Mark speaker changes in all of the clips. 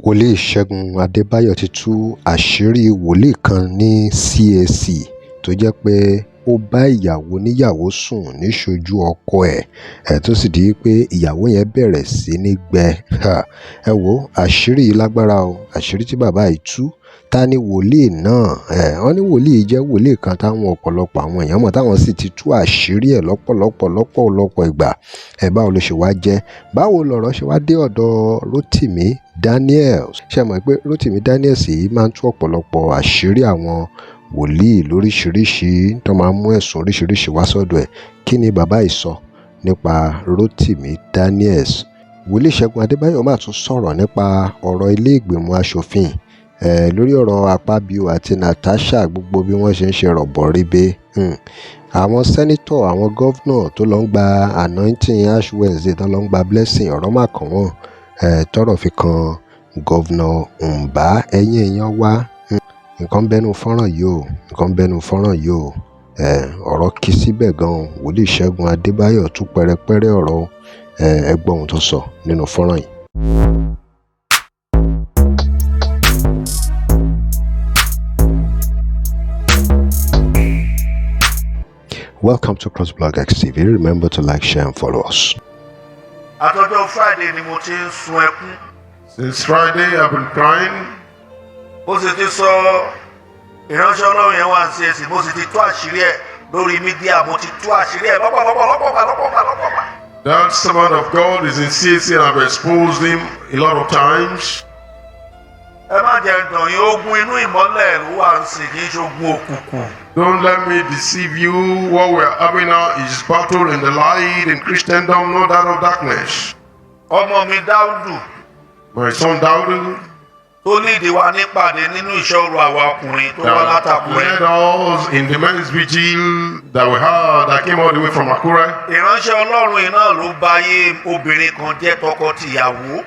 Speaker 1: Wòlíì Ṣẹ́gun Adébáyò ti tú àṣírí wòlíì kan ní CAC tó jẹ́ pé ó bá ìyàwó oníyàwó sùn níṣojú ọkọ ẹ̀, tó sì di pé ìyàwó yẹn bẹ̀rẹ̀ sí ní gbẹ. Ẹ wo àṣírí yìí lágbára o, àṣírí tí bàbá yìí tú. Ta ni wòlíì náà? Wọ́n ní wòlíì jẹ́ wòlíì kan táwọn ọ̀pọ̀lọpọ̀ àwọn èèyàn mọ̀, táwọn sì ti tú àṣírí ẹ̀ lọ́pọ̀lọpọ̀ lọ́pọ̀lọpọ̀ ìgbà. Báwo ló ṣe wá jẹ́? Báwo lọ̀rọ̀ ṣe wá dé ọ̀dọ̀ Rotimi Daniels? Ṣé ẹ mọ̀ pé Rotimi Daniels yìí máa ń tú ọ̀pọ̀lọpọ̀ àṣírí àwọn wòlíì lóríṣiríṣi tó máa ń mú ẹ̀sùn oríṣiríṣi wá sọ́dọ̀ ẹ̀? Kí ni bàbá yìí sọ nípa Rotimi Daniels? Wòlíì Ṣẹ́gun Adébáyọ̀ máa tún sọ̀rọ̀ nípa ọ̀rọ̀ ilé ìgbìmọ̀ aṣòfin lórí ọ̀rọ̀ Akpabio àti Natasha, gbogbo bí wọ́n ṣe ń ṣe rọ̀bọ̀rìbẹ. Àwọn senator, àwọn governor tó lọ ń gba anointing Ash Wednesday, tó lọ ń gba blessing, ọ̀rọ̀ mà kàn wọ́n, tọ́rọ̀ fi kan Governor Mbá. Ẹ̀yin èèyàn wa, nǹkan bẹ́nu fọ́nrán yìí o, nǹkan bẹ́nu fọ́nrán yìí o. Ọ̀rọ̀ kì í síbẹ̀ gan-an. Wòlíì Ṣẹ́gun Adébáyọ̀ tú pẹrẹpẹrẹ ọ̀rọ̀. Ẹ gbọ́ ohun tó sọ nínú fọ́nrán yìí. Welcome to CrossBlog X TV. Remember to like, share, and follow us.
Speaker 2: Àtọjọ́ Friday ni mo ti ń sun ẹkún.
Speaker 3: Since Friday, I've been crying.
Speaker 2: Mo sì ti sọ ìránṣẹ́ Ọlọ́run yẹn wà ní CAC, mo sì ti tú àṣírí ẹ̀ lórí media, mo ti tú àṣírí ẹ̀ lọ́pọ̀lọpọ̀ lọ́pọ̀lọpọ̀ lọ́pọ̀lọpọ̀ lọ́pọ̀lọpọ̀.
Speaker 3: That servant of God is in CAC and I've exposed him a lot of times.
Speaker 2: Ẹ má jẹ́ n tàn yín, ogun inú ìmọ́lẹ̀ ló wà ń sìn, kì í ṣe ogun òkùnkùn.
Speaker 3: Don't let me deceive you. What we're having now is battle in the light in Christendom, not that of darkness.
Speaker 2: Ọmọ mi Dáúdù
Speaker 3: My son Daudu
Speaker 2: tó lead wa nípàdé nínú ìṣọ́ òru àwa ọkùnrin tó wá
Speaker 3: that
Speaker 2: látÀkúrẹ́.
Speaker 3: led us in the men's vigil that we had that came all the way from Akure.
Speaker 2: Ìránṣẹ́ Ọlọ́run yìí náà ló bá ayé obìnrin kan jẹ́, tọkọ-tìyàwó.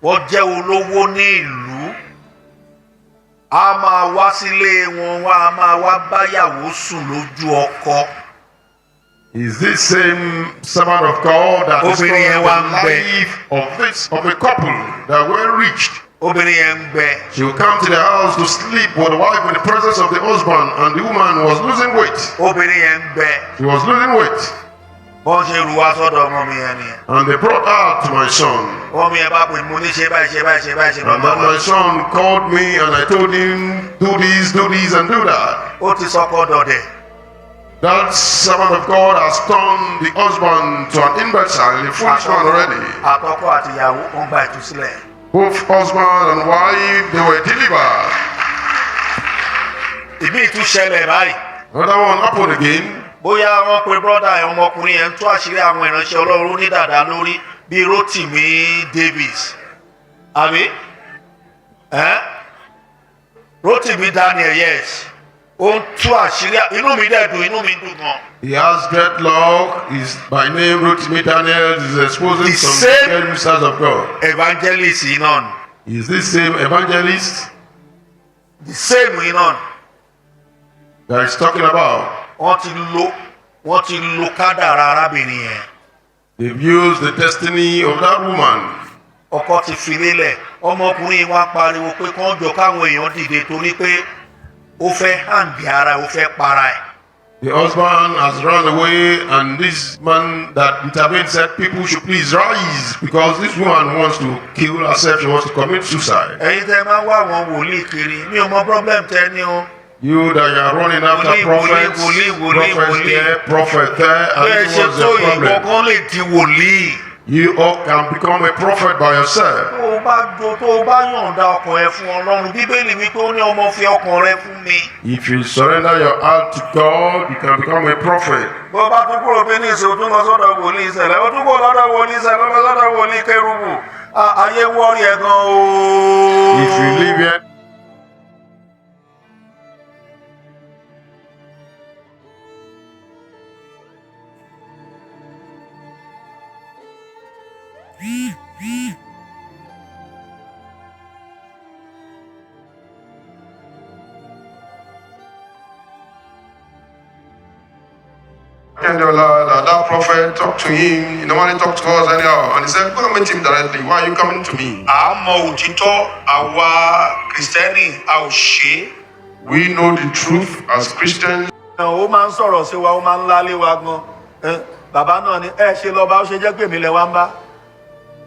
Speaker 2: Wọ́n jẹ́ olówó ní ìlú. A máa wá sílé wọn, wá a máa wá báyàwó sùn lójú ọkọ.
Speaker 3: Is this same servant of God that
Speaker 2: Obìnrin
Speaker 3: destroyed
Speaker 2: yẹn
Speaker 3: the
Speaker 2: wá ń gbẹ.
Speaker 3: life of a couple that were rich?
Speaker 2: Obìnrin yẹn ń gbẹ.
Speaker 3: She would come to the house to sleep with the wife in the presence of the husband, and the woman was losing weight.
Speaker 2: Obìnrin yẹn ń gbẹ.
Speaker 3: She was losing weight.
Speaker 2: Bọ́n ṣe rù wá sọ́dọ̀ ọmọ mi yẹn nìyẹn.
Speaker 3: And they brought her to my son.
Speaker 2: Ọmọ mi yẹn bá pè mí, mo ní ṣe báyìí, ṣe báyìí, ṣe báyìí, ṣe
Speaker 3: And then
Speaker 2: báyìí.
Speaker 3: my son called me and I told him, do this, do this, and do that.
Speaker 2: Ó ti sọkọ dọ̀dẹ̀.
Speaker 3: That servant of God has turned the husband to an imbecile, a foolish man already.
Speaker 2: Àtọkọ àtìyàwó ń gba ìtúsílẹ̀.
Speaker 3: Both husband and wife, they were delivered.
Speaker 2: Ìmíì tún ṣẹlẹ̀ báyìí.
Speaker 3: Another one happened again.
Speaker 2: Bóyá wọ́n pe brother ẹ̀, ọmọkùnrin yẹn ń tú àṣírí àwọn ìránṣẹ́ Ọlọ́run ní dàda lórí bíi Rotimi Davis àbí ẹ́ Rotimi Daniel, yes, ó ń tú àṣírí. Inú mi dẹ̀ dùn, inú mi dùn gan.
Speaker 3: He has dreadlock. He's by name Rotimi Daniel. He's exposing
Speaker 2: The
Speaker 3: some
Speaker 2: same-
Speaker 3: wicked ministers of God.
Speaker 2: Evangelist yìí náà ni.
Speaker 3: Is this same evangelist
Speaker 2: The same yìí náà ni.
Speaker 3: that he's talking about?
Speaker 2: Wọ́n ti lo kádàrá arábìnrin yẹn.
Speaker 3: They've used the destiny of that woman.
Speaker 2: Ọkọ ti fi lélẹ̀, ọmọkùnrin wa pariwo pé kán jọ káwọn èèyàn dìde torí pé ó fẹ́ hang ara, ó fẹ́ para ẹ̀.
Speaker 3: The husband has run away, and this man that intervened said people should please rise because this woman wants to kill herself. She wants to commit suicide.
Speaker 2: Ẹ̀yin tẹ́ máa ń wá àwọn wòlíì kiri, mi ò mọ problem tẹ́ ní o.
Speaker 3: You that you are running after
Speaker 2: Wòlíì,
Speaker 3: prophets,
Speaker 2: wòlíì, wòlíì,
Speaker 3: prophets
Speaker 2: wòlíì.
Speaker 3: here, prophet there, and
Speaker 2: Bẹ́ẹ̀ ṣe
Speaker 3: what's
Speaker 2: tó
Speaker 3: the
Speaker 2: ìwọ
Speaker 3: problem?
Speaker 2: kan lè di wòlíì.
Speaker 3: You all can become a prophet by yourself.
Speaker 2: Tó o bá jo, tó o bá yọ̀ǹda ọkàn ẹ fún Ọlọ́run, Bíbélì wípé ó ní, "Ọmọ, fi ọkàn rẹ fún mi."
Speaker 3: If you surrender your heart to God, you can become a prophet.
Speaker 2: Bó o bá tún kúrò bí ní ìsìn, o tún lọ sọ́dọ̀ wòlíì ìṣẹ̀lẹ̀, o tún kúrò lọ́dọ̀ wòlíì ìṣẹ̀lẹ̀, lọ sọ́dọ̀ wòlíì kérúbù. Ayé wọ́ọ̀rì ẹ̀ gan o.
Speaker 3: If you live here, Eniola that prophet, talk to him. He normally talk to us anyhow. And he said, "Go and meet him directly. Why are you coming to me?"
Speaker 2: À ń mọ òtítọ́, àwa Kìrìsìtẹ́nì, a ò ṣe é.
Speaker 3: We know the truth as Christians.
Speaker 2: Ó máa ń sọ̀rọ̀ sí wa, ó máa ń lálé wa gan. Bàbá náà ni ẹ ṣe lọ́ba, ó ṣe jẹ́ pé èmi lẹ wá ń bá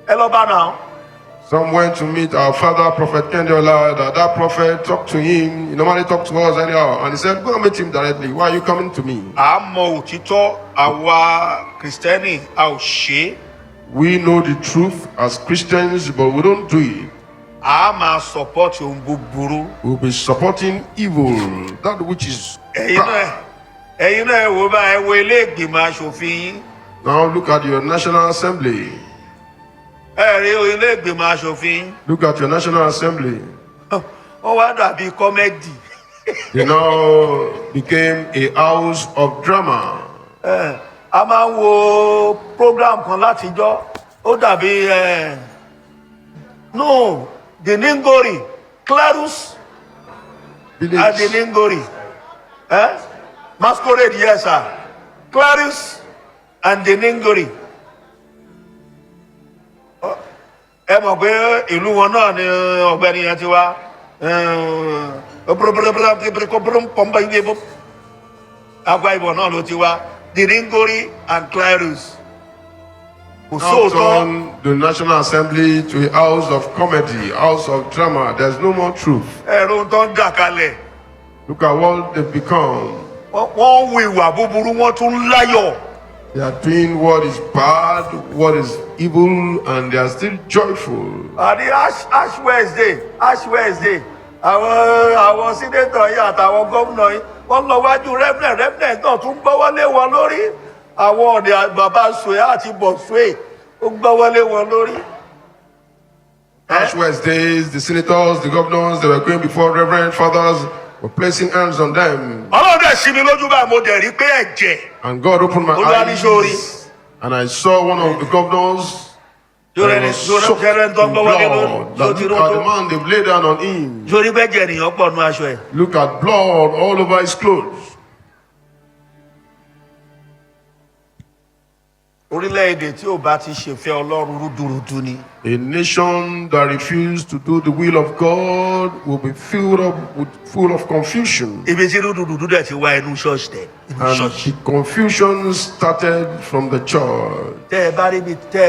Speaker 2: ẹ lọ́ba náà.
Speaker 3: Some went to meet our father, Prophet Kendiola, that prophet, talk to him. He normally talk to us anyhow. And he said, "Go and meet him directly. Why are you coming to me?"
Speaker 2: À ń mọ òtítọ́, àwa Kìrìsìtẹ́nì, a ò ṣe é.
Speaker 3: We know the truth as Christians, but we don't do it.
Speaker 2: A máa support ohun búburú.
Speaker 3: We'll be supporting evil, that which is
Speaker 2: Ẹ̀yin náà
Speaker 3: bad.
Speaker 2: Ẹ̀yin náà, ẹ wò bá ẹ wo ilé ìgbìmọ̀ asòfin yín.
Speaker 3: Now look at your National Assembly.
Speaker 2: Ẹ rí ilé ìgbìmọ̀ asòfin yín.
Speaker 3: Look at your National Assembly.
Speaker 2: Wọ́n wá dàbí comedy.
Speaker 3: They now became a house of drama.
Speaker 2: A máa ń wo program kan látijọ́, ó dàbí no Diningori Clarus.
Speaker 3: Village.
Speaker 2: Adiningori, eh? Masquerade, yes sir. Clarus and Diningori. Ẹ mọ̀ pé ìlú wọn náà ni ọ̀gbẹ́ni yẹn ti wá. Akwa Ibom náà ló ti wá. Diningori and Clarus, kò
Speaker 3: Now
Speaker 2: sóòótọ́.
Speaker 3: turn the National Assembly to a house of comedy, house of drama. There's no more truth.
Speaker 2: Ẹ̀rọ tó ń dà kalẹ̀.
Speaker 3: Look at what they've become.
Speaker 2: Wọ́n ń hu ìwà búburú, wọ́n tún ń láyọ̀.
Speaker 3: They are doing what is bad, what is evil, and they are still joyful.
Speaker 2: Àní Ash Wednesday, Ash Wednesday, àwọn senator yìí àtàwọn gómìnà yìí, wọ́n lọ wájú reverend. Reverend náà tún gbọ́wọ́ lé wọn lórí. Àwọn ọ̀dẹ̀ bàbá Sùwé àti Bọ̀sùwé, ó gbọ́wọ́ lé wọn lórí.
Speaker 3: Ash Wednesdays, the senators, the governors, they were going before reverend fathers, were placing hands on them.
Speaker 2: Ọlọ́run dẹ̀ sí mi lójú báyìí, mo dẹ̀ rí pé ẹ̀jẹ̀.
Speaker 3: And God opened my
Speaker 2: Olúwa ní sórí.
Speaker 3: eyes, and I saw one of the governors that was soaked
Speaker 2: Jẹ́rẹ́
Speaker 3: in
Speaker 2: tó gbọ́wọ́ lé lórí.
Speaker 3: blood. That
Speaker 2: Tó ti
Speaker 3: look at the
Speaker 2: rún tó.
Speaker 3: man they've laid down on him.
Speaker 2: Sórí bẹ́jẹ̀ ènìyàn pọ̀ nú aṣọ ẹ̀.
Speaker 3: Look at blood all over his clothes.
Speaker 2: Orílẹ̀-èdè tí ò bá ti ṣèfẹ́ Ọlọ́run, rúdurùdu ni.
Speaker 3: A nation that refused to do the will of God will be filled up with full of confusion.
Speaker 2: Ibi tí rúdurùdu dẹ̀ ti wá, inú ṣọ́ọ̀ṣì tẹ̀, inú
Speaker 3: And
Speaker 2: ṣọ́ọ̀ṣì.
Speaker 3: the confusion started from the church.
Speaker 2: Tẹ́ ẹ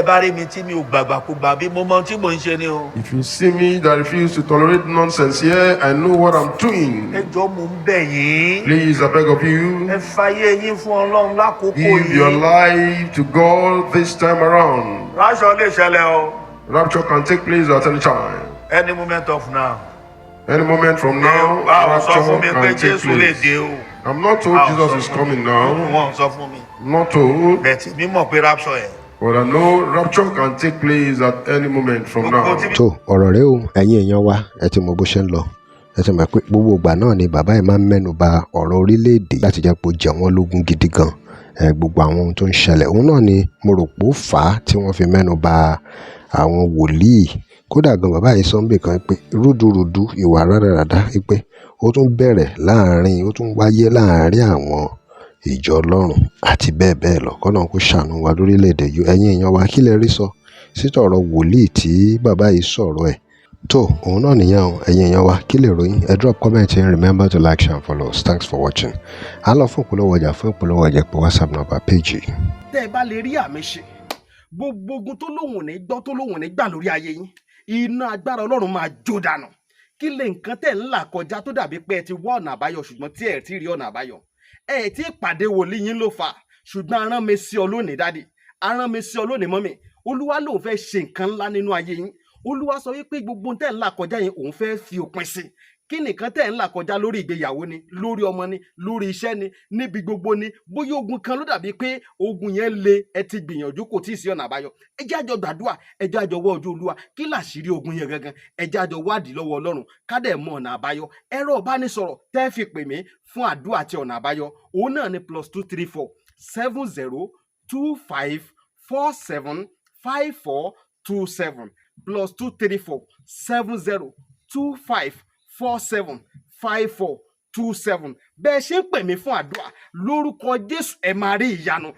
Speaker 2: bá rí mi tí mi ò gbàgbàkúgbà, bí mo mọ ohun tí mò ń ṣe ni o.
Speaker 3: If you see me that refuse to tolerate nonsense here, I know what I'm doing.
Speaker 2: Ẹ jọ̀ọ́, mò ń bẹ̀ yín.
Speaker 3: Please, I beg of you,
Speaker 2: Ẹ fàyè yín fún Ọlọ́run lákòókò
Speaker 3: give your
Speaker 2: yìí.
Speaker 3: life to God this time around.
Speaker 2: Rapture lè ṣẹlẹ̀ o.
Speaker 3: Rapture can take place at any time.
Speaker 2: Any moment of now.
Speaker 3: Any moment from now,
Speaker 2: A ò sọ
Speaker 3: rapture
Speaker 2: fún mi pé
Speaker 3: can take
Speaker 2: Jésù lè
Speaker 3: place.
Speaker 2: dé o.
Speaker 3: I'm not told
Speaker 2: A ò
Speaker 3: Jesus
Speaker 2: sọ
Speaker 3: is
Speaker 2: fún mi.
Speaker 3: coming now.
Speaker 2: Wọn ò sọ fún mi.
Speaker 3: Not told.
Speaker 2: But mi mọ̀ pé rapture yẹn.
Speaker 3: But I know rapture can take place at any moment from
Speaker 2: Gbogbo
Speaker 3: now.
Speaker 2: tí
Speaker 1: Tó ọ̀rọ̀ rẹ o, ẹ̀yin èèyàn wa, ẹ ti mọ bó ṣe ń lọ. Ẹ ti mọ̀ pé gbogbo ìgbà náà ni bàbá yìí máa ń mẹ́nu ba ọ̀rọ̀ orílẹ̀-èdè láti jẹ́ pé ó jẹ wọ́n lógún gidi gan. Ẹ gbogbo àwọn ohun tó ń ṣẹlẹ̀, òun náà ni mo rò pé ó fà á tí wọ́n fi mẹ́nu ba àwọn wòlíì. Kódà gan, bàbá yìí sọ níbì kan pé rúdurùdu, ìwà rádaràda, pé ó tún bẹ̀rẹ̀ láàrin, ó tún wáyé láàrin àwọn ìjọ Ọlọ́run àti bẹ́ẹ̀ bẹ́ẹ̀ lọ. Kọ́lọ́run kó ṣàánú wa lórílẹ̀-èdè yìí. Ẹ̀yin èèyàn wa, kí lẹ rí sọ sí tọ̀rọ̀ wòlíì tí bàbá yìí sọ̀rọ̀ ẹ̀? Tó òun náà nìyẹn o. Ẹ̀yin èèyàn wa, kí lè ròyìn? Ẹ drop comment and remember to like, share and follow us. Thanks for watching. À ń lọ fún ìpolówó ọjà. Fún ìpolówó ọjà, pé WhatsApp number page yìí.
Speaker 4: Tẹ́ ẹ bá lè rí àmì ṣe, gbogbo ogun tó lóhùn ní gbọ́, tó lóhùn ní gbà lórí ayé yín, iná agbára Ọlọ́run máa jó dànù. Kí lè nǹkan tẹ̀ ń là kọjá tó dàbí pé ẹ ti wá ọ̀nà àbáyọ, ṣùgbọ́n tí ẹ ti rí ọ̀nà àbáyọ? Ẹ ti pàdé wòlíì yín ló fà, ṣùgbọ́n arán mi sí ọ lónìí, daddy, arán mi sí ọ lónìí, mummy. Olúwa lòun fẹ́ ṣe nǹkan ńlá nínú ayé yín. Olúwa sọ wípé gbogbo tẹ̀ ń là kọjá yẹn, òun fẹ́ fi òpin sí. Kí nìkan tẹ̀ ń là kọjá? Lórí ìgbéyàwó ni, lórí ọmọ ni, lórí iṣẹ́ ni, níbi gbogbo ni. Bóyá ogun kan ló dàbí pé ogun yẹn le, ẹ ti gbìyànjú, kò tí ì sí ọ̀nà àbáyọ. Ẹ jẹ́ àjọ gbàdúrà, ẹ jẹ́ àjọ wọ ojú Olúwa. Kí làṣírí ogun yẹn gangan? Ẹ jẹ́ àjọ wádìí lọ́wọ́ Ọlọ́run, ká dẹ̀ mọ ọ̀nà àbáyọ. Ẹ̀rọ ìbánisọ̀rọ̀ tẹ́ fi pè mí fún àdúrà àti ọ̀nà àbáyọ, òun náà ni +234 70 25 47 54 27, +234 70 25 47 54 27. Bẹ́ẹ̀ ṣe ń pè mí fún àdúrà, lórúkọ Jésù, ẹ máa rí ìyanu.